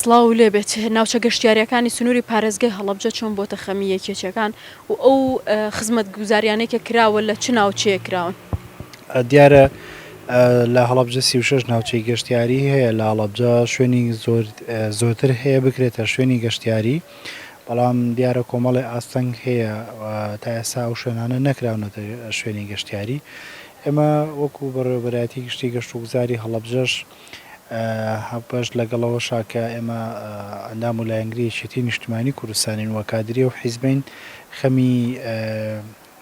سڵاوو لێبێت، ناوچە گەشتیارییەکانی سنووری پارێزگای هەڵەبجە چۆن بۆتە خەمی یەکێتییەکان و ئەو خزمەتگوزاریانەی کە کراوە لە چ ناوچەیەک کراون؟ دیارە لە هەڵەبجە 36 ناوچەی گەشتیاری هەیە، لە هەڵەبجە شوێنی زۆر زۆرتر هەیە بکرێتە شوێنی گەشتیاری، بەڵام دیارە کۆمەڵێ ئاستەنگ هەیە تا ئێستا ئەو شوێنانە نەکراونەتە شوێنی گەشتیاری. ئێمە وەکو بەڕێوەبەرایەتی گشتی گەشتوگوزاری هەڵەبجەش هاوبەش لەگەڵ ئەوەشا کە ئێمە ئەندام و لایەنگری یەکێتیی نیشتمانیی کوردستانین و کادری ئەو حیزبەین، خەمی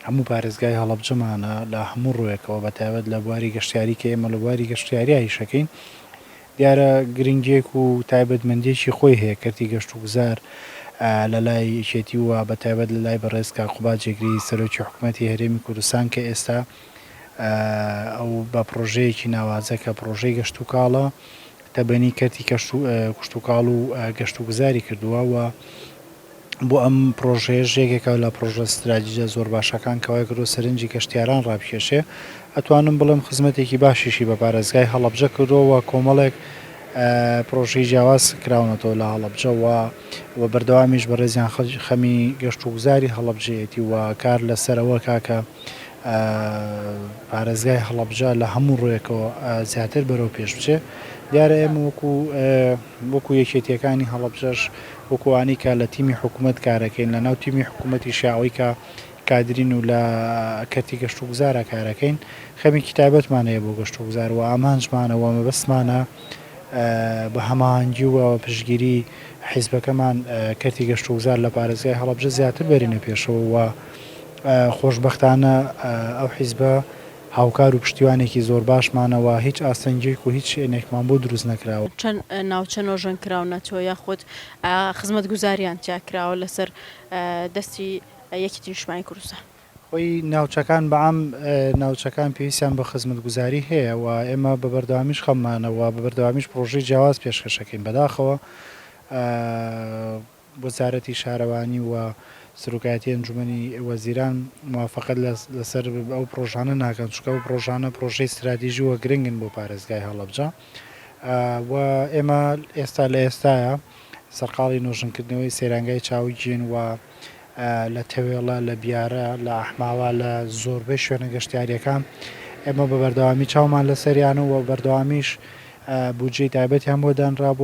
هەموو پارێزگای هەڵەبجەمانە لە هەموو ڕووێکەوە، بە تایبەت لە بواری گەشتیاری کە ئێمە لە بواری گەشتیاریا ئیشەکەین، دیارە گرنگییەک و تایبەتمەندییەکی خۆی هەیە کەرتی گەشتوگوزار لە لای یەکێتی و بە تایبەت لە لای بەڕێز کاک قوباد جێگری سەرۆکی حکومەتی هەرێمی کوردستان کە ئێستا ئەو بە پڕۆژەیەکی ناوازە کە پڕۆژەی گەشتوکاڵە تەبەنی کەرتی کشتوکاڵ و گەشتوگوزاری کردووە و بۆ ئەم پڕۆژەیەش یەکێکە لە پڕۆژە ستراتیجە زۆر باشەکان کە وای کردووە سەرنجی گەشتیاران ڕابکێشێ ئەتوانم بڵێم خزمەتێکی باشیشی بە پارێزگای هەڵەبجە کردووە و کۆمەڵێک پڕۆژەی جیاواز کراونەتەوە لە هەڵەبجە و و بەردەوامیش بەڕێزیان خەمی گەشتوگوزاری هەڵەبجەیەتی و کار لەسەر ئەوە کا کە پارێزگای هەڵەبجە لە هەموو ڕوویەکەوە زیاتر بەرەو پێش بچێ. دیارە ئێمە وەکو وەکو یەکێتییەکانی هەڵەبجەش وەکو ئەوانەی کە لە تیمی حکوومەت کارەکەین لە ناو تیمی حکوومەتیشا ئەوەی کە کادرین و لە کەرتی گەشتوگوزارا کارەکەین خەمێکی تایبەتمان هەیە بۆ گەشتوگوزار و ئامانجمانە و مەبەستمانە بە هەماهەنگی و پشتگیری حیزبەکەمان کەرتی گەشتوگوزار لە پارێزگای هەڵەبجە زیاتر بەرینە پێشەوە و خۆشبەختانە ئەو حیزبە هاوکار و پشتیوانێکی زۆر باشمانە و هیچ ئاستەنگیەک و هیچ شێنێکمان بۆ دروست نەکراوە. چەند ناوچە نۆژەن کراونەتەوە یاخود خزمەتگوزاریان تیا کراوە لەسەر دەستی یەکێتی نیشتمانی کوردستان؟ خۆی ناوچەکان بە عام ناوچەکان پێویستیان بە خزمەتگوزاری هەیە و ئێمە بە بەردەوامیش خەممانە و بە بەردەوامیش پڕۆژەی جیاواز پێشکەشەکەین بەداخەوە وەزارەتی شارەوانی و سەرۆکایەتی ئەنجومەنی وەزیران موافەقەت لەسەر ئەو پڕۆژانە ناکەن، چونکە ئەو پڕۆژانە پڕۆژەی ستراتیژی و گرنگن بۆ پارێزگای هەڵەبجە و ئێمە ئێستا لە ئێستایا سەرقاڵی نۆژەنکردنەوەی سەیرانگای چاوگین و لە تەوێڵە، لە بیارە، لە ئەحماوا، لە زۆربەی شوێنە گەشتیارییەکان ئێمە بە بەردەوامی چاومان لەسەریانە و بەردەوامیش بودجەی تایبەتیان بۆ دانرابوو.